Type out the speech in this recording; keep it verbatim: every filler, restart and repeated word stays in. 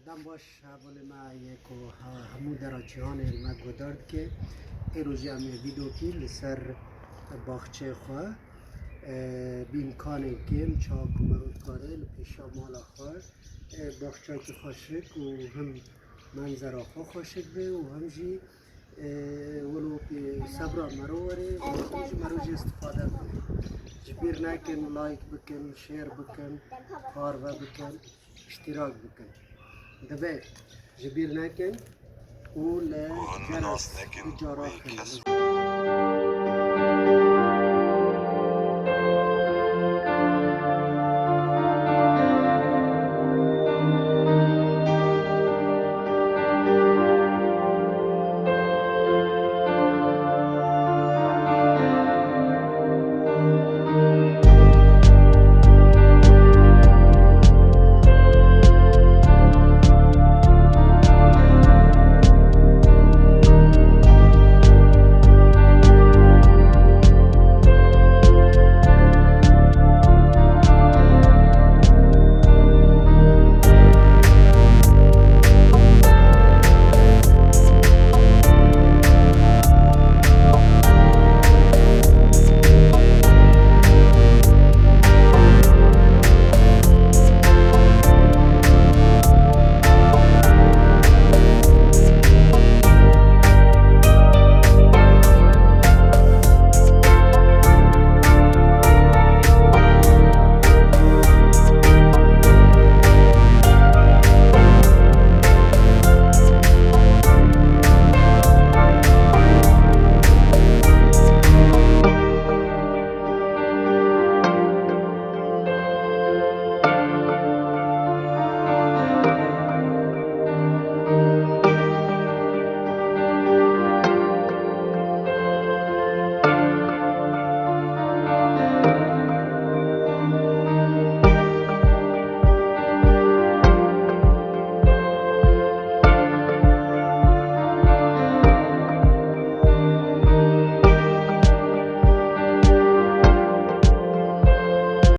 Dem baş hevalê me yê ku he-, hemû dera cîhanê li me guhdar dike. Êro jî em ê vîdokî li ser baxçeyê xwe, e, bi îmkanên kêm, çawa ku merû dikare li pêşiya mala xwe, e, baxçeyekî xweşik û him menzera xwe xweşik be û him jî, e, wilo pê sebra mero were, wilo jî mero jî istifade bike. Ji bîr nekin, like bikin, share bikin, parve bikin, îştîrak bikin. Divê ji bîr nekin û li Hûn nas nekin, wê kes